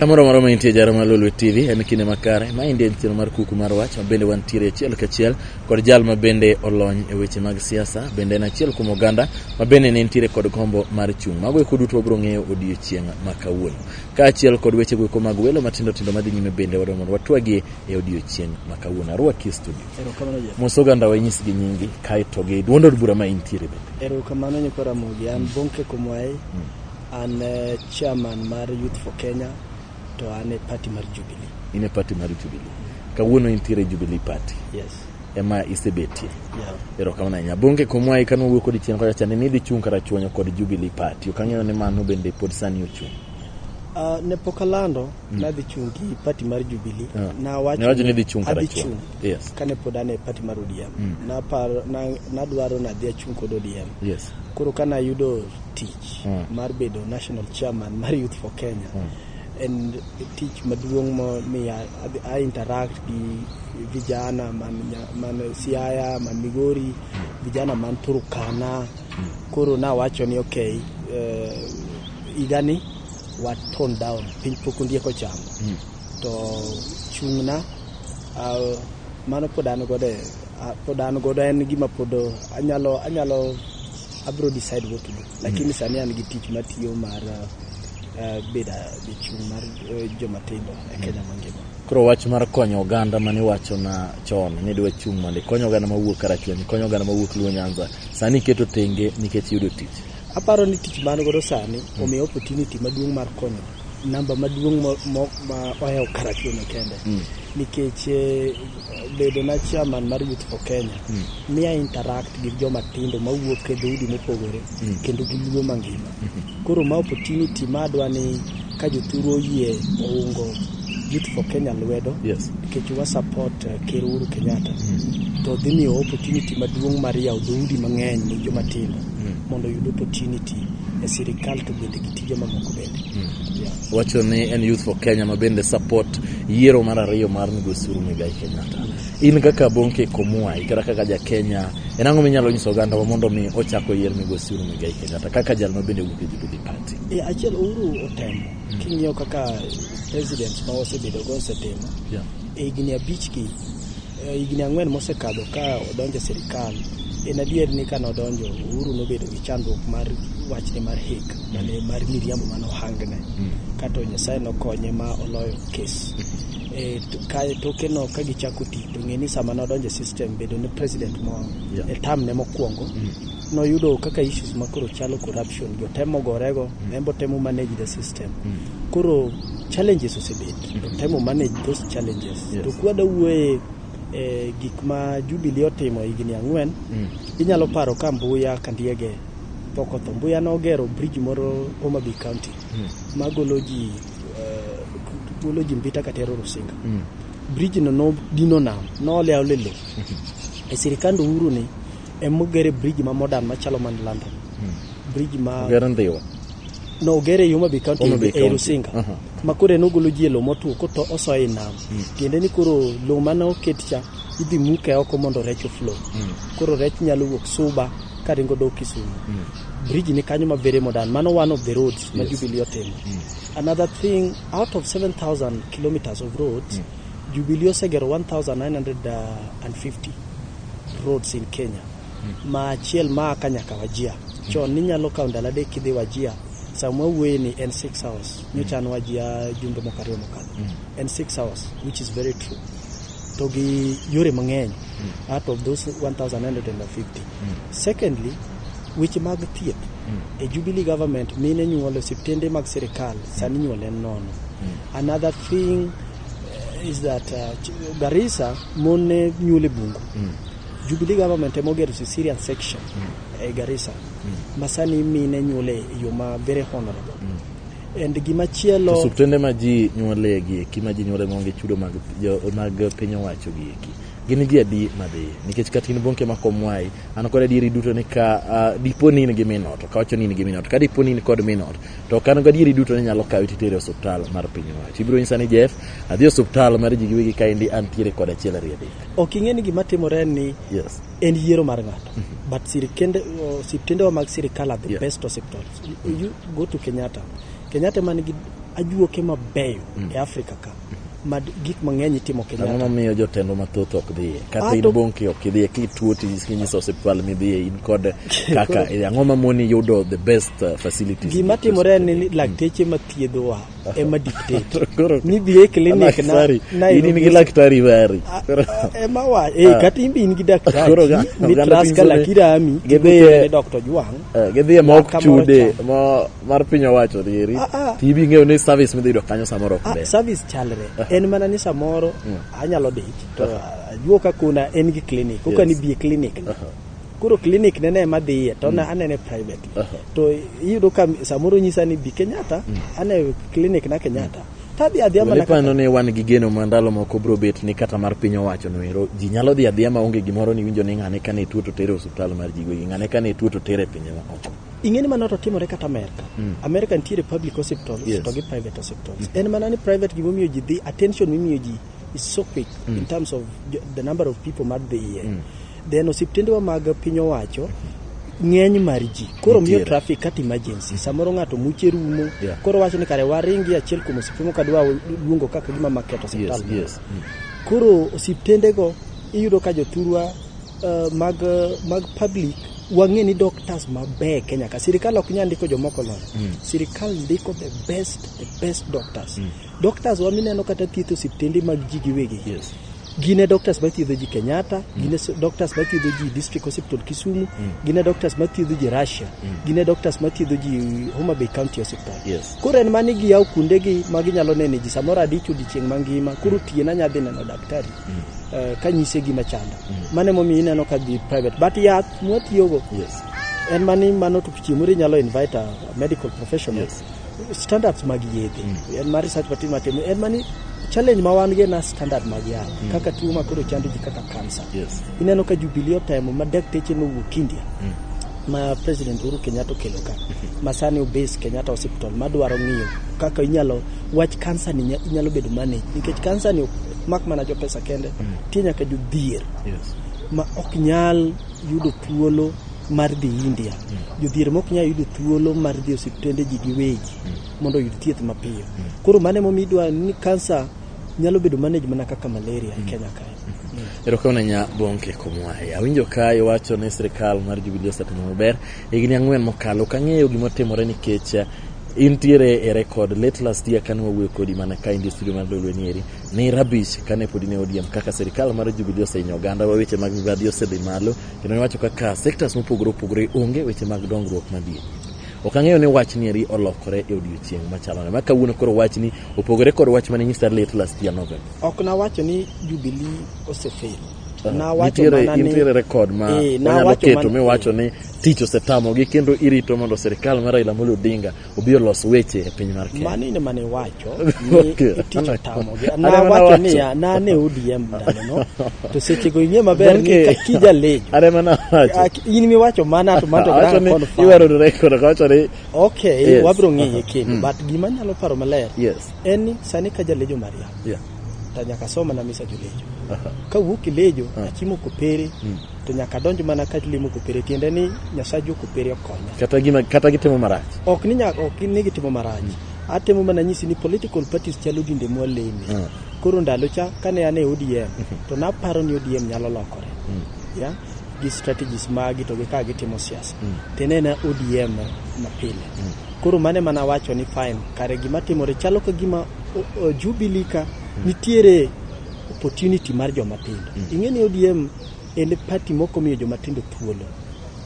Kamoro amora ma intie jaro mar Lolwe TV en kinde makare. Maendi en chenro mar kuku mar wach ma bende wantiere achiel kachiel kod jal ma bende olony e weche mag siasa, bende en achiel kuom oganda ma bende ne nitiere kod gombo mar chung'. Mago eko duto wabiro ng'eyo odiechieng' ma kawuono. Kaachiel kod weche goeko mag welo matindo tindo madhi nyime bende wadwa mondo watwagie e odiechieng' ma kawuono. Arwaki e studio. Erokamano Jeff. Mos oganda wa inyisgi nyingi kaeto gi duond od bura ma intiere bende. Erokamano nyikwa Ramogi. An Bonke Komwai. An chairman mar Youth for Kenya to an e party mar Jubilee. In e party mar Jubilee. Kawuono intiere e Jubilee Party. Yes. Ema isebetie. Yeah. Erokamano ahinya. Bonke Komwai kane wawuoyo kodi chien kocha cha ne nidhi chung' karachuonyo kod Jubilee Party. Ok ang'eyo ni mano bende pod sani ochung'. Ne pok alando nadhi chung' gi party mar Jubilee. Nawacho Niwacho ni idhi chung' adhi karachuonyo. chung' Yes. kane pod an e party mar ODM. Naparo nadwaro nadhi achung' kod ODM. Yes. Koro kane ayudo tich mar bedo national chairman mar Youth for Kenya en tich maduong' momiya I interact gi vijana man Siaya, man Migori, vijana man Turkana. Koro nawacho ni okay, higani wa tone down, piny pok ondiek ochamo. To chung'na mano pod an godo pod an godo en gima pod anyalo abro decide what to do. Lakini sani an gi tich matiyo mar bedo jachung' mar joma tindo e Kenya mangima. Koro wach mar konyo oganda mane iwacho na chon ni idwa chung' mondo ikony oganda mawuok Karachuonyo, ikony oganda mawuok Luo Nyanza, sani iketo tenge nikech iyudo tich. Aparo ni tich ma an godo sani omiya opportunity maduong' mar konyo namba maduong' ma ohewo Karachuonyo kende. Nikech bedo na chairman mar Youth for Kenya miya interact gi joma tindo mawuok e dhoudi mopogore kendo gi Luo mangima. Koro ma opportunity ma adwa ni ka jothuru oyie oungo Youth for Kenya lwedo nikech wa support Ker Uhuru Kenyatta to dhi miyo opportunity maduong' mar yawo dhoudi mang'eny ne joma tindo mondo oyud opportunity e sirikal to bende gi tije mamoko bende. Yeah. Wacho ni en Youth for Kenya ma bende support yiero mar ariyo mar migosi Uhuru Muigai Kenyatta. In kaka Bonke Komwai kata kaka ja Kenya, en ang'o minyalo nyiso oganda wa mondo mi ochak oyier migosi Uhuru Muigai Kenyatta kaka jal ma bende wuok e Jubilee Party? Achiel Uhuru otemo. King'iyo kaka president ma wasebedo go osetimo. E higni 5 gi, higni 4 mosekadho ka odonjo e sirikal, en adier ni kane odonjo Uhuru nobedo gi chandruok mar wachne mar hik mane mar miriambo mane ohangne. Kato Nyasaye nokonye ma oloyo kes. Kae toke no ka gichako tich to ng'e ni sama nodonjo e system bedo ne president mo e term ne mokwongo noyudo kaka issues ma koro chalo corruption jotemo gorego en bo temo manage the system. Koro challenges osebet to temo manage those challenges. To kwada wuoye gik ma Jubilee otimo higni 4 inyalo paro ka Mbuya Kandiege pok otho. Mbuya nogero bridge moro Homa Bay County magolo ji golo ji Mbita katero Rusinga. Bridge no nodino nam, noole aole lo. E sirikand Uhuru ni emogere bridge ma modern machalo man London. Bridge ma Ogere Ndhiwa. No ogere e Homa Bay County Homa Bay e County. Rusinga. Ma koro en ogolo ji e lo motwo koto osoyo e nam. Tiende ni koro lo mane oket cha idhi muke oko mondo rech oflow. Koro rech nyalo wuok Suba karingo dok Kisumu. Bridge ni kanyo ma very modern. Mano one of the roads ma Jubilee otimo. Another thing, out of 7,000 kilometers of roads, Jubilee osegero 1,950 roads in Kenya. Ma achiel ma aka nyaka Wajir. Chon ninyalo kawo ndalo 3 kidhi Wajir. Sama wawuoye ni en 6 hours. Nyocha an Wajir jumbe moko 2 mokadho. En 6 hours, which is very true. To gi yore mang'eny out of those 1,950. Secondly, weche mag thieth. E Jubilee government mine nyuol e osiptende mag sirikal sani nyuol en nono. Another thing is that Garissa mon ne nyuol e bungu. Jubilee government ema ogero cesarean section e Garissa. Ma sani mine nyuol e yo ma very honorable. And gimachielo To osiptende ma ji nyuole gi eki ma ji nyuole maonge chudo mag piny owacho gi eki gin ji adi madhi? Nikech kata in Bonke ma Komwai an kod adieri duto ni ka dipo ni in gi min ot, ok awacho ni in gi min ot, ka dipo ni in kod min ot to ok an gadieri duto ni nyalo kawi titere e osiptal mar piny owacho. Ibiro nyisa ni Jeff, adhi e osiptal mar ji giwegi kaendi antiere kod 1 2 3. Ok ing'e ni gima timore en ni en yiero mar ng'ato. But osiptende wa mag sirikal are the best hospitals. You go to Kenyatta. Kenyatta man gi ajuoke mabeyo e Afrika ka ma gik mang'eny itimo Ang'o Kenyatta. mamiyo jotelo mathoth ok dhiye? Kata Ah, in to- Bonke ok idhiye, kituo to inyiso osiptal midhiye, in kod kaka ang'o mamoni yudo the best facilities? Gima timore en ni lakteche mathiedhowa ema dictate Koro- ni dhi e clinic na Daktari, in Nairobi in gi laktari mari. Ah, ah, ema wa eh kata in be in gi daktari Koro ni oganda trust ka pinso ni lakirami gidhiye- ni Dr. Juang Gidhiye ma ok Kamoro chude cha. ma mar piny owacho rieri. Ah, ah. Tibi ing'eyo ni service midhi yudo kanyo samoro ok Ah, ber. service chalre en mana ni samoro anyalo dich to ajuoka kuna en gi clinic oka Yes. ni bi e clinic ni. Koro clinic nene ema dhiye to na anene privately to iyudo ka samoro nyisa ni bi Kenyatta ane clinic na Kenyatta tadhi adhiya mana kaka Ipano ni wan gi geno ma ndalo moko biro bet ni kata mar piny owacho no ero ji nyalo dhi adhiya maonge gimoro ni winjo ni ng'ane kane tuo to tere e osiptal mar ji gwegi ng'ane kane tuo to tere e pinje ma oko. Ing'e ni mano to timore kata Amerika. Amerika nitiere public hospitals Yes. to gi private hospitals. En mana ni private gimomiyo ji dhi, attention mimiyo ji is so quick in terms of the number of people mar dhi iye. Then osiptendewa mag piny owacho ng'eny mar ji koro miyo Nitiere. traffic kata emergency samoro ng'ato muche rumo Yeah. koro wacho ni kare waringi achiel kuom osiptende kadwa luongo kaka gima market osiptal Yes, yes. Koro osiptendego iyudo ka jothurwa mag public wang'e ni doctors maber Kenya ka sirikal ok nyal ndiko jomoko lony. Sirikal ndiko the best doctors. Doctors wa mineno kata thieth osiptende mag ji giwegi. Gin e doctors mathiedho ji Kenyatta, gin e doctors mathiedho ji District Hospital Kisumu, gin e doctors mathiedho ji Russia, gin e doctors mathiedho ji Homa Bay County Hospital. Koro en mani giyawo kuondegi ma ginyalo nene ji samoro adich odiochieng' mangima koro otieno anya dhi neno daktari kanyise gima chanda. Mano emomiyo ineno ka dhi private. But yath mwatiyogo en mani mano to chieng' moro inyalo invite a medical professional. Standards mag yedhe en mar research matin matimo en mani challenge ma wan go en standard mag yath kaka tuo ma koro chando ji kaka cancer. Ineno ka Jubilee otemo ma dakteche nowuok India ma President Uhuru Kenyatta okelo ka ma sani obase Kenyatta Hospital madwaro ng'iyo kaka inyalo wach cancer ni inyalo bedo manage nikech cancer ni ok mak mana jopesa kende nitie nyaka jodhier ma ok nyal yudo thuolo mar dhi India, jodhier ma ok nyal yudo thuolo mar dhi osiptende ji giwegi mondo oyud thieth mapiyo. Koro mano emomiyo idwa ni cancer nyalo bedo manage mana kaka malaria e Kenya kae. Erokamano nya Bonke Komwai. Awinjo ka iwacho ni sirikal mar Jubilee osetimo maber higni 4 mokalo. Ok ang'eyo gimotimore nikech intiere e record late last year kane wawuoyo kodi mana ka in e studio mar Lolwe nieri ni rubbish kane pod in e ODM kaka sirikal mar Jubilee osehinyo oganda wa weche mag mibadhi osedhi malo kendo niwacho kaka sectors mopogore opogore onge weche mag dongruok madhi. Ok ang'eyo ni wach ni eri olokore e odiochieng' machalo nade. Ma kawuono koro wachni opogore kod wach mane inyisa late last year November. Ok nawacho ni Jubilee osefail. Nawacho Nitiere mana ni nitiere record ma Eh, wanyalo nawacho keto mana- miwacho ni tich osetamogi kendo irito mondo sirikal mar Raila Amolo Odinga obi olos weche e piny mar Kenya. Mano in ema ne iwacho ni tich otamogi. An ema Nawacho nawacho. niya, nane ODM ndalono to sechego ing'e maber ni Donge- ka kijalejo An ema nawacho. Ah, in miwacho mana to mano to Awacho ok ni confirm. iwero record awacho ni Okay, wabiro ng'iye kendo but gima anyalo paro maler en ni sani ka jalejo Maria to nyaka soma na misa jolejo. Kawuok Ilejo achimo Kopere to nyaka adonj mana ka limo Kopere tiende ni Nyasaye Kopere okonya. Kata gima kata gitimo marach. Ok ni nyaka ok ni gitimo marach. Atemo mana nyisi ni political parties chalo dinde mwaleme. Koro ndalo cha kane an e ODM to naparo ni ODM nyalo lokore. Yeah? Gi strategies magi to gi kaka gitimo siasa. To ne ODM mapile. Koro mane mana wacho ni fine kare gima timore chalo ka gima Jubilee ka nitiere opportunity mar joma tindo. Ing'e ni ODM en party mok omiyo joma tindo thuolo.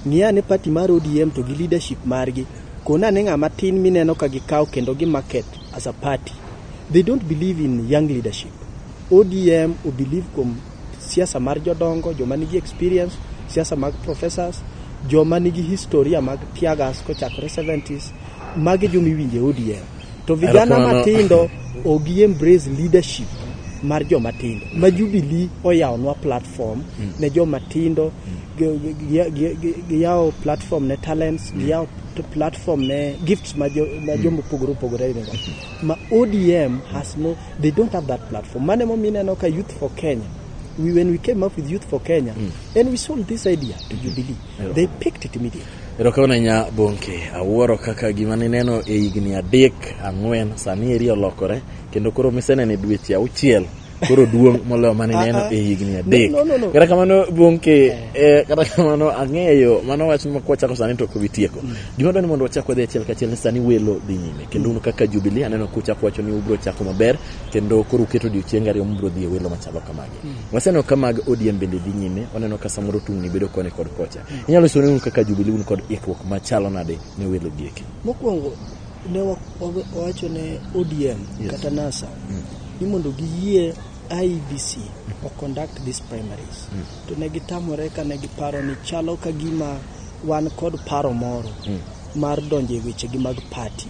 Ng'i ane party mar ODM to gi leadership margi. Kona ane ng'ama tin mineno ka gikawo kendo gi market as a party. They don't believe in young leadership. ODM o believe kuom siasa mar jodongo, joma nigi experience, siasa mag professors, joma nigi historia mag teargas kochakore 70s, magi joma iwinjo e ODM. To vijana Erokamano. matindo ok gi embrace leadership mar joma tindo. Ma Jubilee oyawonwa platform ne joma tindo, giyawo platform ne talents, giyawo platform ne gifts ma joma opogore opogore nigo. Ma ODM has no, they don't have that platform. Mano emomiyo ineno ka Youth for Kenya, when we came up with Youth for Kenya, and we sold this idea to Jubilee, they picked it immediately. Erokamano ahinya Bonke, awuoro kaka gima nineno e higni 3 4 sani eri olokore kendo koro miseneno e dweche 6 koro duong' moloyo mane ineno e higni 3. No, no, no. Kata kamano Bonke, kata kamano ang'eyo mano wach ma kwachako sani to ok wabi tieko. Gima dwaro ni mondo wachak wadhi achiel kachiel ni sani welo dhi nyime kendo un kaka Jubilee aneno kuchako wacho ni ubiro chako maber kendo koro uketo odiochienge 2 mubiro dhi e welo machalo kamagi. Waseneno ka mag ODM bende dhi nyime, waneno ka samoro tungni bedo koni kod kocha. Inyalo nyiso ni un kaka Jubilee un kod ikruok machalo nade ne welo gi eki? Mokwongo ne wawacho ne ODM kata NASA ni mondo giyie IEBC o conduct these primaries. To ne gitamore ka ne giparo ni chalo ka gima wan kod paro moro mar donjo e wechegi mag party.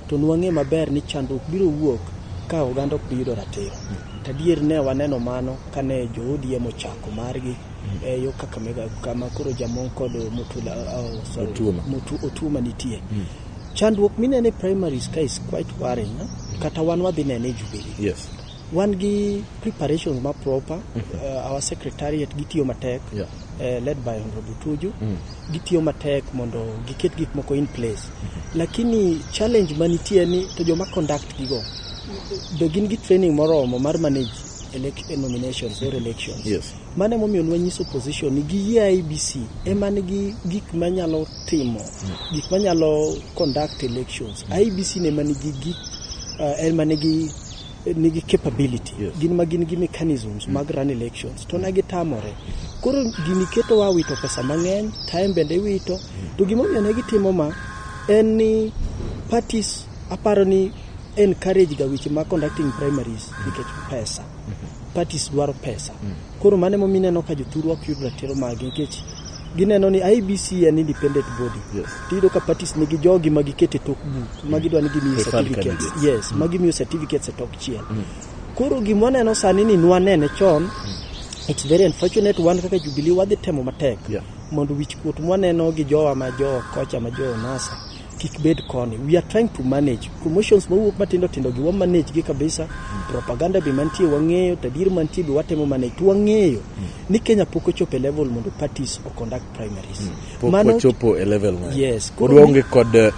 To nwang'e maber ni chandruok biro wuok ka oganda ok bi yudo ratiro. To adier ne waneno mano kane jo ODM ochako margi e yo Kakamega kama koro Jamong kod Mutula, sorry, Otuoma. Otuoma nitie. Chandruok minene primaries ka is quite worrying. Kata wan wadhi nene e Jubilee. Wan gi preparations ma proper. Our secretariat gitiyo matek. Led by Honorable Tuju. Gitiyo matek mondo giket gik moko in place. Lakini challenge manitie ni to joma conduct gigo be gin gi training moromo mar manage nominations or elections. Mano emomiyo nwanyiso opposition ni giyie IEBC ema nigi gik manyalo timo, gik manyalo conduct elections. IEBC ne ema nigi gik, ema nigi capability. Gin ma gin gi mechanisms mag run elections. To ne gitamore. Koro gini keto wa wito pesa mang'eny, time bende iwito. To gimomiyo ne gitimo ma en ni parties aparo ni encourage ga weche mag conducting primaries nikech pesa. Parties dwaro pesa. Koro mano emomiyo ineno ka jothurwa ok yud ratiro maggi nikech gineno ni IEBC en independent body. Tiyudo ka parties nigi jogi ma giketo e tok buk ma gidwa ni gimiyo Preferred certificates. candidates. Yes, ma gimiyo certificates e tok chiel. Koro gima waneno sani ni nwanene chon, it's very unfortunate. Wan kaka Jubilee wadhi temo matek mondo wich kuot mwaneno gi jowa ma jo kocha ma jo NASA kik bed koni. We are trying to manage promotions mawuok matindo tindo gi wa manage gi kabisa. Propaganda be mantie wang'eyo, tadier mantie be watemo manage. To wang'eyo ni Kenya pok ochopo e level mondo parties o conduct primaries. Pok wachopo e level no. Yes. Pod waonge kod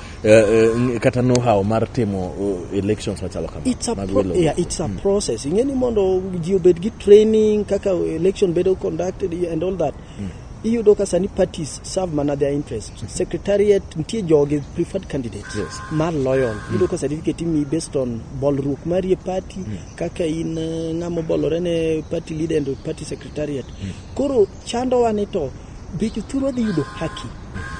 kata know-how mar timo elections machalo kama. It's a Mag welo. It's a process. Ing'e ni mondo ji obed gi training kaka election bedo conducted and all that. Iyudo ka sani parties serve mana their interests. Secretariat nitie jogi preferred candidates mar loyal. Iyudo ka certificate imiyi based on bolruok mari e party, kaka in ng'ama obolore ne party leader and party secretariat. Koro chandowa ni to be jothurwa dhi yudo haki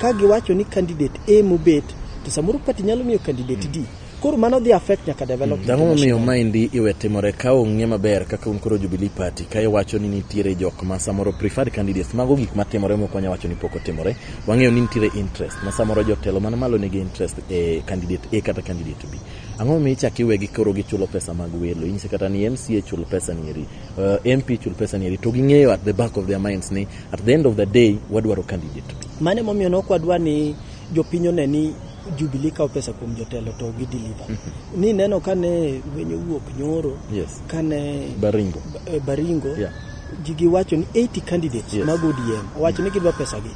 ka giwacho ni candidate A mobet to samoro party nyalo miyo candidate D. Koro mano dhi affect nyaka development. Ang'o momiyo maendi iwe timore ka ong'e maber kaka un koro Jubilee Party ka iwacho ni nitiere jok ma samoro preferred candidates, mago gik matimore mok wanyal wacho ni pok otimore. Wang'eyo ni nitiere interest ma samoro jotelo man malo nigi interest e candidate A kata candidate B. Ang'o momiyo ichako iwegi koro gichulo pesa mag welo? Inyise kata ni MCA chul pesa ni eri, MP chul pesa ni eri, to ging'eyo at the back of their minds ni at the end of the day wadwaro candidate B. Mano emomiyo ne ok wadwa ni jopiny one ni Jubilee kawo pesa kuom jotelo to gi deliver. Ni neno kane lweny owuok nyoro, kane Baringo. Baringo, ji giwacho ni 80 candidates mag ODM owacho ni gidwa pesa gi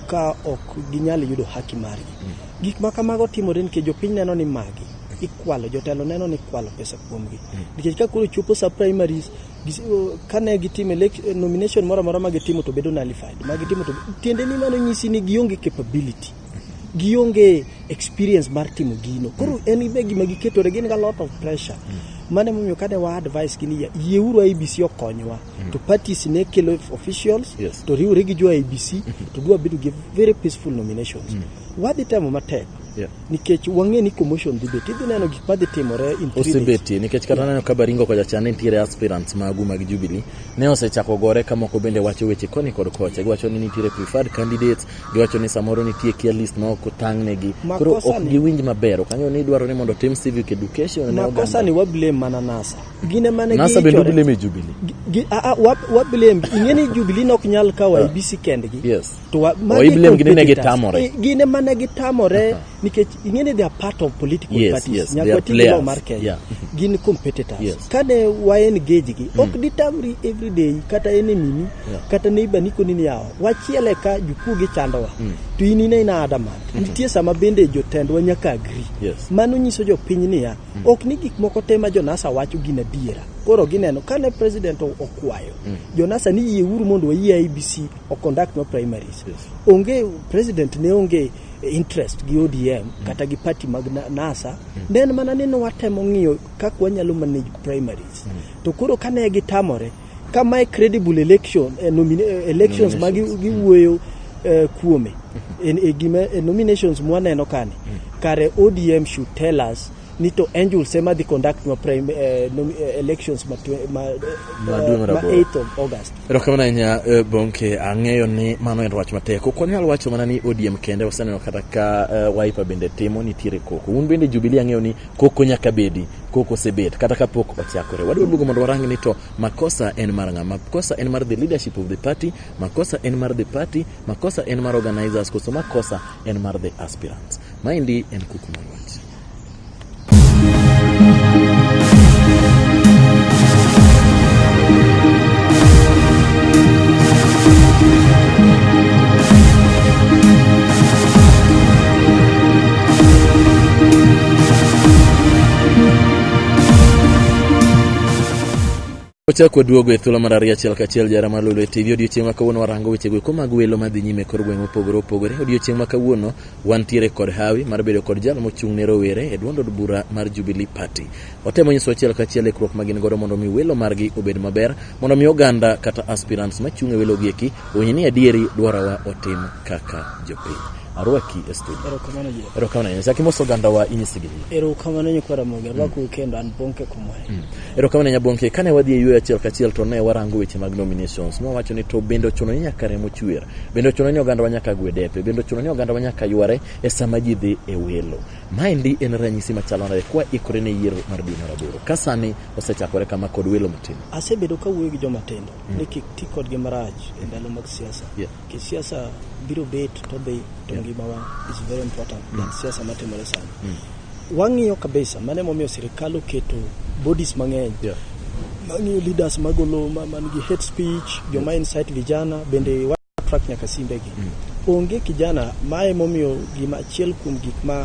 ka ok ginyal yudo haki margi. Gik ma kamago timore nikech jopiny neno ni magi ikwalo, jotelo neno ni ikwalo pesa kuomgi. Nikech ka koro chopo sa primaries, kane gitimo nomination moro amora ma gitimo to bedo nullified. Ma gitimo to tiende ni mano nyisi ni gionge capability. Gionge experience mar timo gino. Koro en be gima giketore, gin ga lot of pressure. Mano emomiyo kane wa advice gi ni yieuru IEBC okonywa. To parties ne kelo officials, to riwre gi jo IEBC, to dwa bedo gi very peaceful nominations. Wadhi temo matek. Nikech wang'e ni commotion dhi bet. Idhi neno gik madhi timore in 3 days. Osebetie, nikech kata neno ka Baringo kocha cha ne nitiere aspirants magu mag Jubilee, ne osechako gore ka moko bende wacho weche koni kod kocha. Giwacho ni nitiere preferred candidates, giwacho ni samoro nitie kia list ma ok otang'negi. Koro ok giwinj maber. Ok ang'eyo ni idwaro ni mondo otim civic education ne oganda. Makosa ni wa blame mana NASA. Gin ema ne NASA bende giichore. blame Jubilee. Wa blame. Ing'e ni Jubilee ne ok nyal kawo IEBC kendgi. To O magi i blame gi ni ne competitors. gitamore. Gin ema ne gitamore. Nikech ing'e ni they are part of political parties. They Nyaka are wati gi law players. mar Kenya. Gin competitors. Kane wa engage gi, ok ditamri everyday kata enemy ni, kata neighbor ni koni ni yawa. Wachiele ka jukuoge chandowa. To in in adamant. Nitie sama bende jotendwa nyaka agree. Mano nyiso jopiny niya, ok ni gik moko te ma jonasa wacho gin adiera. Koro gineno kane president okwayo jonasa ni yieuru mondo wayie IEBC o conduct no primaries. Onge president ne onge interest gi ODM kata gi party mag NASA. Ne en mana ni nwatemo ng'iyo kaka wanyalo manage primaries. To koro kane gitamore, ka mae credible election, elections ma giwuoyo kuome en, gima nominations mwaneno kani, kare ODM should tell us ni to Angels ema dhi conduct ma elections Ma dwe mar ma aboro. 8th of August. Erokamano ahinya, Bonke, ang'eyo ni mano en wach matek. Ok wanyal wacho mana ni ODM kende, waseneno kata ka Wiper bende timo, nitiere koko. Un bende Jubilee ang'eyo ni koko nyaka bedi, koko osebet kata kapok ochakore. Wadwa duogo mondo warang ni to makosa en mar ng'a? Makosa en mar the leadership of the party, makosa en mar the party, makosa en mar organizers, koso makosa en mar the aspirants. Maendi en kuku mar wach. Wachako waduogo e thuolo mar ariyo achiel kachiel jara mar Lolwe TV. Odiochieng' ma kawuono warango wechego eko mag welo madhi nyime e kor gweng' mopogore opogore. Odiochieng' ma kawuono wantiere kod hawi mar bedo kod jal mochung' ne rowere e duond od bura mar Jubilee Party. Watemo nyiso achiel kachiel ikruok ma gin godo mondo mi welo margi obed maber, mondo mi oganda kata aspirants machung' e welo gi eki owinj ni adieri dwarowa otim kaka jopiny. Arwaki e studio. Erokamano Jeff. Erokamano ahinya. Chak imoso ogandawa inyisi gi nying. Erokamano nyikwa Ramogi, arwakou kendo an Bonke Komwai. Erokamano ahinya Bonke. Kane wadhi e yueyo achiel kachiel to ne warango weche mag nominations. Mwawacho ni to bende ochuno ni nyaka remo chwer. Bende ochuno ni ogandawa nyaka gwe depe. Bende ochuno ni ogandawa nyaka yware e sama ji dhi e welo. Maendi en ranyisi machalo nade kwa ikore ne yiero mar dwe mar aboro. Ka sani osechakore kama kod welo matindo. Asebedo kawuoyo gi joma tindo ni kik ti kodgi marach e ndalo mag siasa. Nikech siasa biro bet to dhi to ngimawa is very important than siasa matimore sani. Wang'iyo kabisa, mano emomiyo sirikal oketo bodies mang'eny mang'iyo leaders magolo man gi hate speech, joma incite vijana, bende wa track nyaka simbegi. Onge kijana mae emomiyo gima achiel kuom gik ma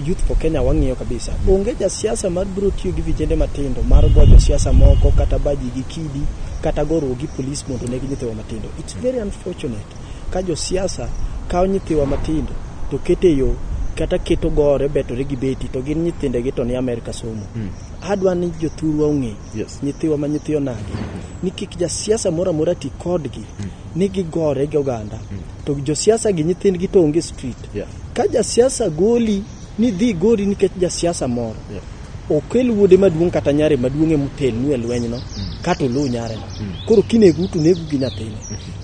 Youth for Kenya wang'iyo kabisa. Onge jasiasa mar biro tiyo gi vijende matindo mar go josiasa moko kata baji gi kidi kata goruok gi polis mondo oneg nyithiwa matindo. It's very unfortunate ka josiasa kawo nyithiwa matindo to kete yo kata keto gore betore gi beti to gin nyithindegi to ni Amerika somo. Adwa ni jothurwa ong'e nyithiwa ma nyithi onagi ni kik jasiasa moro amora ti kodgi ni gigore gi oganda to josiasa gi nyithindgi to onge street. Ka jasiasa goli ni dhi gori nikech jasiasa moro okel wuode maduong' kata nyare maduong' emotelnu e lwenyno kata oluw nyareno. Koro kinegu to negu gi nyathine.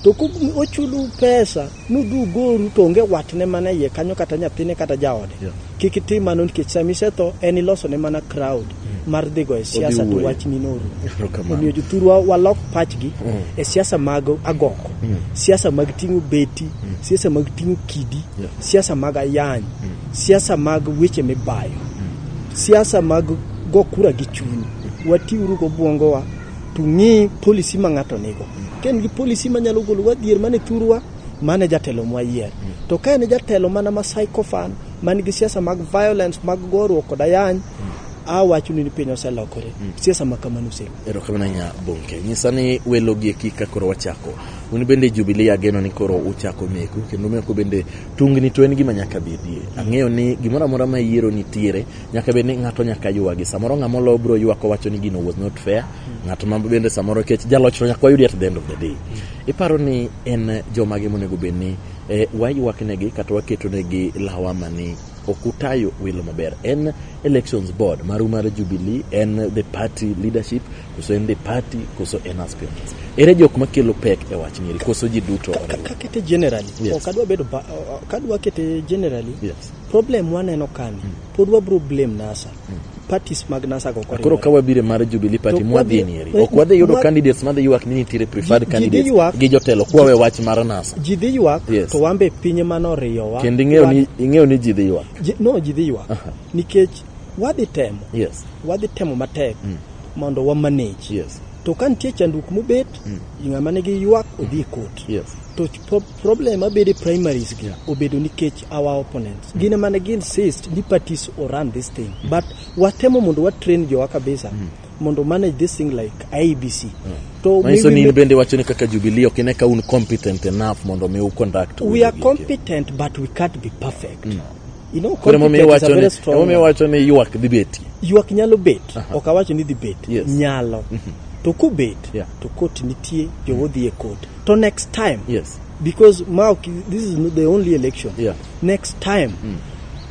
To ko ochulu pesa nudhi ugoru to onge watne mana iye kanyo kata nyathine kata jaode. Kik itim mano nikech sama isetho en ilosone mana crowd mar dhi go e siasa to wuoyo. wachni norumo. Erokamano. Omiyo jothurwa walok pachgi e siasa mag agoko, siasa mag ting'o beti, siasa mag ting'o kidi, siasa mag ayany, siasa mag weche mibayo, siasa mag go kura gi chuny. Watiuru gobwongowa to ng'i policy ma ng'ato nigo. Ka en gi policy manyalo golowa dhier mane thurwa, mane jatelo mwayier. To ka en jatelo mana ma sycophant, man gi siasa mag violence, mag goruok kod ayany, awachoni ni piny oselokore. Siasa ma kamano oserumo. Erokamano ahinya Bonke. Nyisa ni welo gi eki ka koro wachako. Un bende Jubilee ageno ni koro uchako meku kendo meku bende tungni to en gima nyaka bedie. Ang'eyo ni gimoro amora ma yiero nitiere nyaka bed ni ng'ato nyaka ywagi. Samoro ng'ama olo biro ywak owacho ni gino was not fair. Ng'at ma bende samoro nikech jaloch to nyaka wayudi at the end of the day. Iparo ni en jomage monego bed ni waywak negi kata waketo negi lawama ni ok utayo welo maber. En elections board maru mar Jubilee, en the party leadership, koso en the party, koso en aspirants. Ere jok makelo pek e wach nyiri, koso ji duto oriwo? Kakete generally, ok adwa bedo kadwa kete generally, problem waneno kani, pod wabro blame NASA. Parties mag NASA go ok. Koro ka wabire mar Jubilee Party mwadhi nieri, ok wadhi yudo candidates madhi ywak ni nitiere preferred candidates gi jotelo kwawe wach mar NASA. Ji dhi ywak. To wambe piny manoriyowa. Kendo ing'eyo ni ji dhi ywak. No, ji dhi ywak nikech wadhi temo. Wadhi temo matek mondo wa manage. To ka nitie chandruok mobet, ng'ama nigi ywak odhi e court. To problem mabedo e primaries gi obedo nikech our opponents. Gin ema ne gi insist ni parties o run this thing. But watemo mondo wa train jowa kabisa mondo manage this thing like IEBC. To manyiso ni in bende wacho ni kaka Jubilee ok ine ka un competent enough mondo mi u conduct. We are competent, but we can't be perfect. Koro emomiyo wacho ni ywak dhi betie. Ywak nyalo bet. Ok awacho ni dhi bet. Nyalo. To kobet, to court nitie, jowo dhi e court. To next time, because ma this is not the only election. Next time,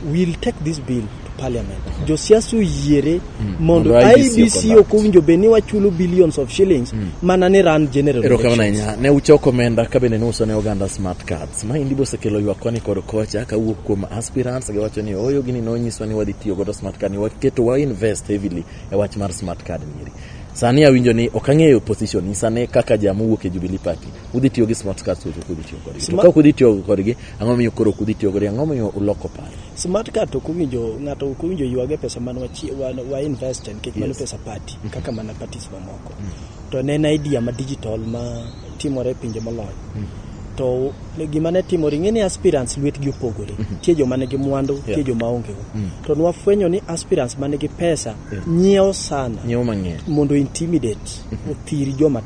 we'll take this bill to parliament. Josiasa oyiere mondo IEBC ok owinjo bed ni wachulo billions of shillings mana ni run general elections. Ahinya. Ne uchoko omenda ka bende nuso ne oganda smart cards. Maendi bosekelo ywak koni kod kocha kawuok kuom aspirants. Giwacho ni oyo gini nonyiswa ni wadhi tiyo godo smart card ni waketo wa invest heavily e wach mar smart card nieri. Sani awinjo ni ok ang'eyo position ni sani kaka jama wuok e Jubilee Party, udhi tiyo gi smart cards to ok udhi tiyo kodgi? To ka ok udhi tiyo kodgi, ang'o momiyo koro ok udhi tiyo kodgi? Ang'o momiyo uloko paro? Smart card ok owinjo ng'ato, ok owinjo ywage pesa man wa invest nikech mano pesa party kaka mana parties mamoko. To ne en idea ma digital ma timore e pinje molony. To gima ne timore, ing'e ni aspirants lwetgi opogore. Nitie joma nigi mwandu, nitie joma onge go. To nwafwenyo ni aspirants manigi pesa nyiewo sana nyiewo mang'eny mondo intimidate, othir joma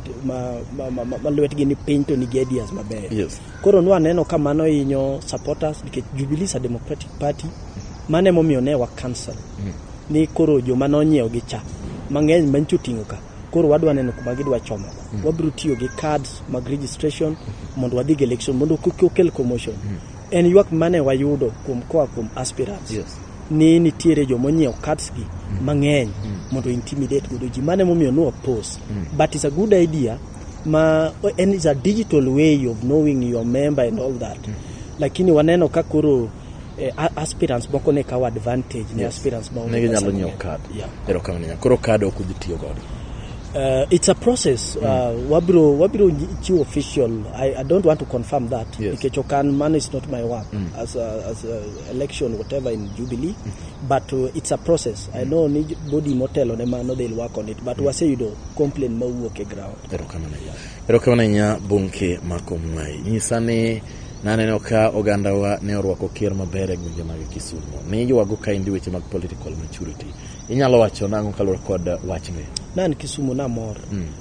ma lwetgi ni piny to nigi ideas mabeyo. Koro nwaneno ka mano hinyo supporters nikech Jubilee is a democratic party. Mano emomiyo ne wa cancel. Ni koro joma nonyiewo gi cha mang'eny manyicho oting'o ka, koro wadwa neno kuma gidwa chomo. Wabiro tiyo gi cards mag registration mondo wadhi gi election mondo kik okel commotion. En ywak mane wayudo kuom koa kuom aspirants ni nitiere jomonyiewo cards gi mang'eny mondo intimidate godo ji. Mano emomiyo ne oppose. But it's a good idea ma and it's a digital way of knowing your member and all that. Lakini waneno ka koro aspirants moko ne kawo advantage ne aspirants maonge ne ginyalo pesa nyiewo mang'eny. Card. Yeah. Erokamano ahinya. Koro card ok udhi tiyo godo? It's a process. Wabiro chiwo official. I don't want to confirm that. Nikech ok an, mano is not my work as a election whatever in Jubilee. But it's a process. I know ni body motelo ne mano, they'll work on it. But waseyudo complaint mawuok e ground. Erokamano ahinya. Erokamano ahinya, Bonke Makomwai. Nyisa ni naneno ka ogandawa ne orwako ker maber e gwenge mag Kisumu. Ne ywago kaendi weche mag political maturity. Inyalo wacho nang'o kaluwore kod wachni? Nan Kisumu namor.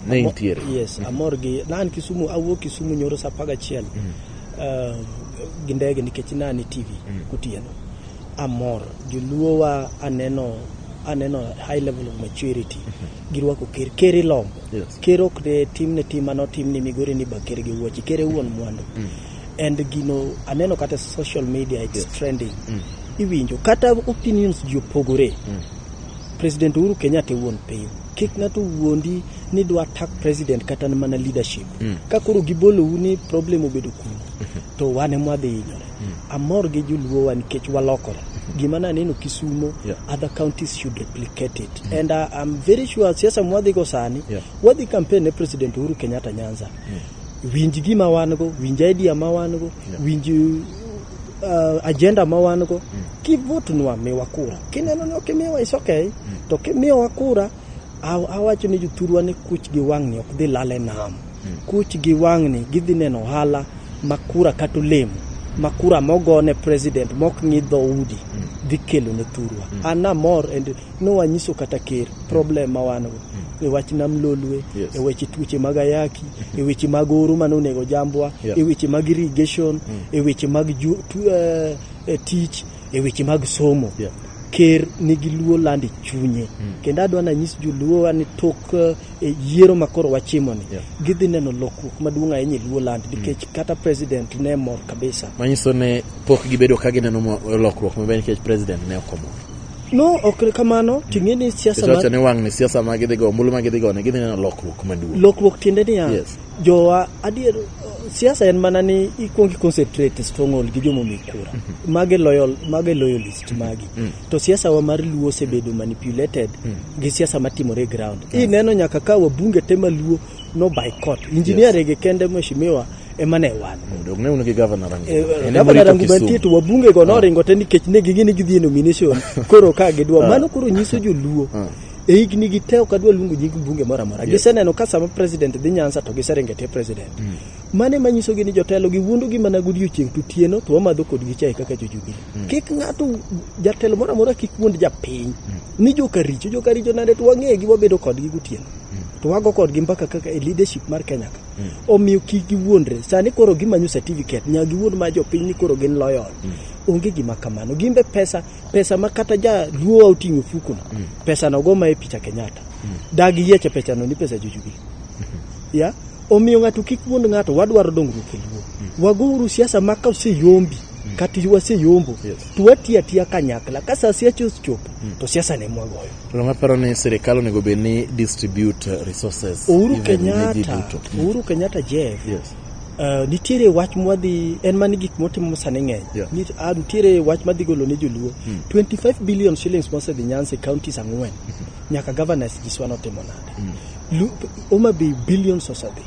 Ne intiere. Yes, amor gi nan Kisumu, awuok Kisumu nyoro saa 11 gi ndege nikech nane TV gotieno. Amor. Joluo wa aneno high level of maturity. Girwako ker, ker ilombo. Ker ok ne tim ne tim manotim ni Migori ni ba ker gi wuoche. Ker e wuon mwandu. And gino aneno kata social media it's trending. Iwinjo kata opinions ji opogore. President Uhuru Kenyatta e wuon piny. Kik ng'ato wuondi ni dwa attack president kata mana leadership. Ka koro gibolou ni problem obedo kuno, to wan ema wadhi hinyore. Amor gi joluowa nikech walokore. Gima naneno Kisumo, other counties should replicate it. And I'm very sure siasa mwadhi go sani, wadhi campaign ne President Uhuru Kenyatta Nyanza. Winj gima wan go, winj idea ma wan go, winj agenda ma wan go. Kivote nwa, miwa kura. Kineno ni ok imiwa, is okay. To kimiyowa kura, awacho ni jothurwa ni kuch gi wang'ni ok dhi lal e nam. Kuch gi wang'ni gidhi neno ohala ma kura kata olemo ma kura mogone president mok ng'i dhoudi dhi kelo ne thurwa. An namor and nowanyiso kata ker problem ma wan go e wach nam Lolwe, e weche tuoche mag ayaki, e weche mag oro manonego jambwa, e weche mag irrigation, e weche mag tich, e weche mag somo. Ker nigi Luo land e chunye. Kendo adwa nanyis joluo ni tok yiero ma koro wachimoni, gidhi neno lokruok maduong' ahinya e Luo land nikech kata president ne mor kabisa. Manyiso ni pok gibedo ka gineno lokruok maber nikech president ne ok omor. No, ok kamano. Ting'e ni siasa mar... Wacho ni wang' ni siasa ma gidhi go, ombulu ma gidhi go ne gidhi neno lokruok maduong'. Lokruok tiende niya, jowa adier Siasa en mana ni ikuong i concentrate stronghold gi joma omiyi kura. Mage loyal, mage loyalist magi. To siasa wa mar Luo osebedo manipulated gi siasa matimore e ground. Ineno nyaka ka wabunge te maluo no boycott. Engineer Rege kende mheshimiwa ema ne wan. Dong ne un gi governor Ranguma. En ema Gavana orito Ranguma Kisumu. nitie to wabunge go noringo te nikech ne ging'e ni gidhi e nomination koro ka gidwa mano koro nyiso joluo e higni gi te ok adwa luongo nying mbunge moro amora giseneno ka sama president dhi Nyanza to giseringo e tie president mano ema nyisogi ni jotelo gi wuondogi mana godiochieng' to otieno to wamadho kodgi chai kaka jo Jubilee kik ng'ato jatelo moro amora kik wuond japiny ni joka richo joka richo nade to wang'egi wabedo kodgi gotieno to wago kodgi mbaka kaka e leadership mar Kenya ka omiyo kik giwuondre sani koro gimanyo certificate nyaka giwuond ma jopiny ni koro gin loyal onge gima kamano gimbe pesa pesa ma kata jaluo oting'o fuko no pesa no go ma e picha Kenyatta dag yieche pesa no ni pesa jo Jubilee ya omiyo ng'ato kik wuond ng'ato wadwaro dongruok e luo wagouru siasa ma ka oseyombi kata waseyombo to watiyo atiya kanyakla ka sa siasa ochopo to siasa ne mwagoyo To ng'aparo ni sirikal onego bed ni distribute resources Uhuru evenly ne ji Kenyatta duto. Uhuru Kenyatta Jeff Yes. Nitiere wach mwadhi en mana gik motimo sani ng'eny Yeah. Nitiere wach madhi golo ne joluo 25 billion shillings mosedhi Nyanza e counties ang'wen nyaka governors nyiswa notimo nade Homa Bay billions osedhi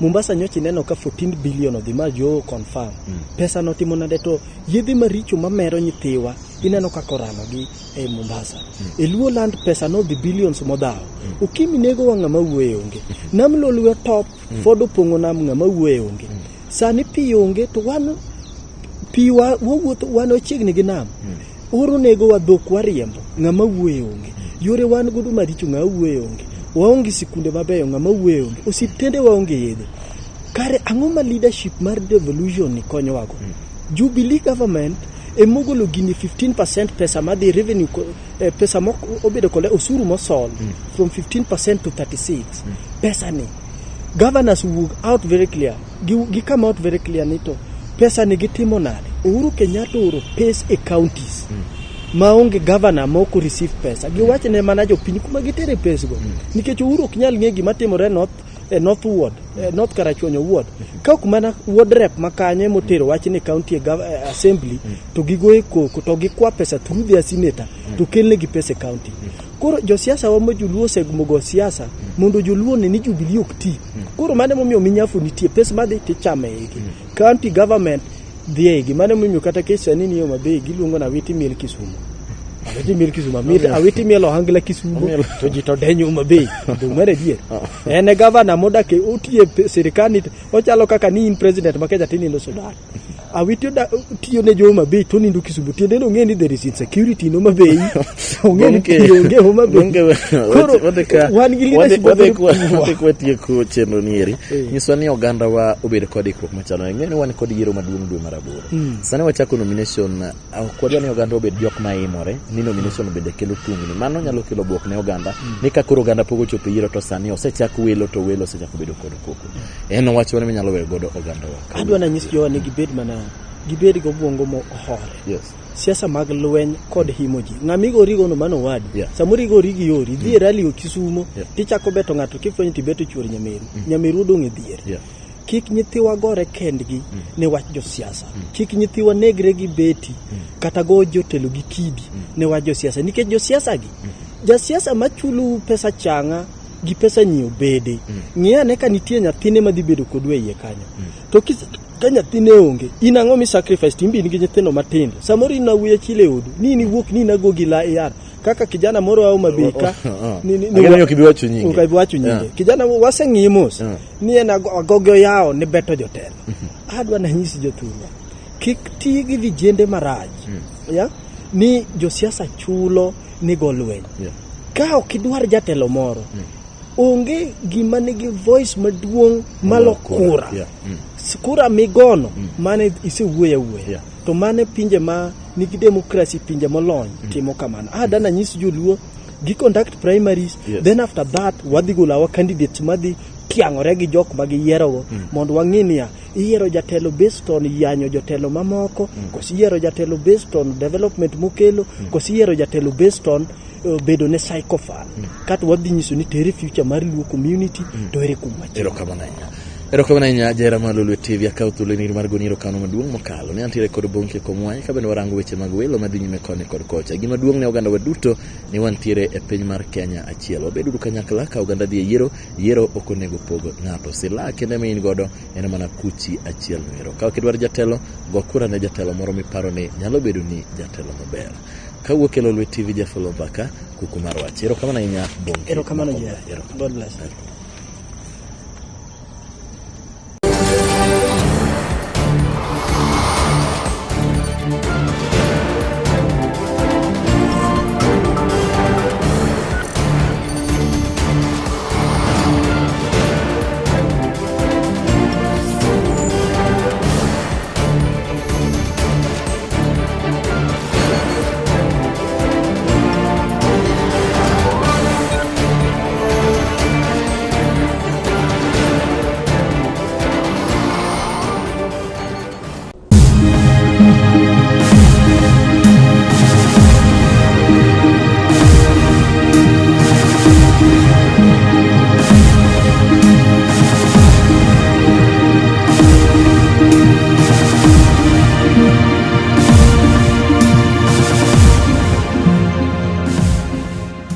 Mombasa nyocha ineno ka 14 billion odhi ma jo confirm pesa notimo nade to yedhe maricho mamero nyithiwa ineno kaka oranogi e Mombasa e Luo land pesa nodhi billions modhawo Ukimi nego wa ng'ama wuoye onge Nam Lolwe top Ford opong'o nam ng'ama wuoye onge sani pi onge to wan pi wa wawuotho wan wachiegni gi nam oro nego wa dhok wariembo ng'ama wuoye onge yore wan godo maricho ng'ama wuoye onge waonge sikunde mabeyo ng'ama wuoye onge osiptende waonge yedhe kare ang'o ma leadership mar devolution ni konyowago Jubilee government emogolo gini 15% pesa madhi revenue pesa mok obedo kode osuru mosol from 15% to 36 pesa ni governors wuok out very clear gi come out very clear ni to pesa ni gitimo nade Uhuru Kenyatta ooro pes e counties maonge governor mok receive pesa giwach ne mana jopiny kuma gitere pesgo nikech Uhuru ok nyal ng'e gima timore north e North Ward, e North Karachuonyo Ward. Ka ok mana ward rep ma kanyo emotero wach ni county assembly to gigoye koko to gikwa pesa through their senator to kelnegi pesa e county. Koro josiasa wa ma joluo osemogo siasa mondo joluo one ni Jubilee ok ti. Koro mano emomiyo minyafu nitie pesa madhi tichamo e igi. County government dhi e igi. Mano emomiyo kata kes sani ni Homa Bay giluongo ni Awiti miel Kisumu. Awiti miel Kisumu. Awiti miel ohangla Kisumu to ji to denyo Homa Bay. Dong' mar adier. En e gavana modak e otiye sirikal ni ochalo kaka ni in president ma Kenya tinindo Sudan. Awiti tiyo ne jo Homa Bay to nindo Kisumu. Tiende ni ong'e ni there is insecurity in Homa Bay. Ong'e ni pi onge Homa Bay. Koro wan gi leadership maber poor. Wadhi kwatieko chenro ni eri nyiswa ni oganda wa obed kod ikruok machalo nade. Ing'eyo ni wan kod yiero maduong' dwe mar aboro sani wachako nomination ok wadwa ni oganda obed jok ma imore ni nomination bende kelo tungni mano nyalo kelo buok ne oganda ni ka koro oganda pok ochopo e yiero to sani osechak welo to welo osechako bedo kod koko en wach mane minyalo weyo godo oganda wa Adwa nanyis jowa ni gibed mana gibed gi obwongo mohore. Yes. Siasa mag lweny kod himo ji. Ng'ama igori gono mano owadu. Samoro igori gi yori, idhi e rally Kisumo, tichako beto ng'ato kifwenyo tibeto chuor nyameru. Nyameru odong' e dhier. Kik nyithiwa gore kendgi ne wach josiasa. Kik nyithiwa negre gi beti kata go jotelo gi kidi ne wach josiasa. Nikech josiasa gi, jasiasa machulou pesa chang'a gi pesa nyiewo bede. Ng'i ane ka nitie nyathine madhi bedo kodu e iye kanyo. To ka nyathine onge, in ang'o mi sacrifice to in be in gi nyithindo matindo. Samoro in awuoyi achiel e odu, ni in iwuok ni in ago gi la yar. Kaka kijana moro a Homa Bay ka. Ageno ni ok ibi wacho nyinge. Ok ibi wacho nyinge. Kijana waseng'iye mos. Ni en agoge oyawo ni beto jotelo. Adwa nanyisi jothurwa. Kik ti gi vijende marach. Ya? Ni josiasa chulo ni go lweny. Ka ok idwar jatelo moro, onge gima nigi voice maduong' malo kura. Kura migono mane isewuoyo awuoya. To mane pinje ma nigi democracy, pinje molony timo kamano. Dana nyis joluo gi conduct primaries, then after that wadhi golo our candidates madhi tiang'ore gi jok ma giyierogo mondo wang'i niya iyiero jatelo based on yanyo jotelo mamoko koso iyiero jatelo based on development mokelo koso iyiero jatelo based on bedo ne sycophant. Kato wadhi nyiso ni tere future mar Luo community to ere kuma chielo. Erokamano ahinya. Erokamano ahinya jahera mar Lolwe TV akawo thuolo ni mar goni erokamano maduong' mokalo. Ne antiere kod Bonke Komwai ka bende warango weche mag welo madhi nyime koni kod kocha. Gima duong' ne oganda wa duto ni wantiere e piny mar Kenya achiel. Wabeduru kanyakla ka oganda dhi e yiero, yiero ok onego pog ng'ato. Silaha kende ma in godo en mana kuchi achiel noero. Ka ok idwar jatelo, go kura ne jatelo moro miparo ni nyalo bedo ni jatelo maber. Kawuok e Lolwe TV Jeff Oloo Mbaka, kuku mar wach. Erokamano ahinya Bonke. Erokamano Makomwai. Jeff. Erokamano. God bless. Welcome.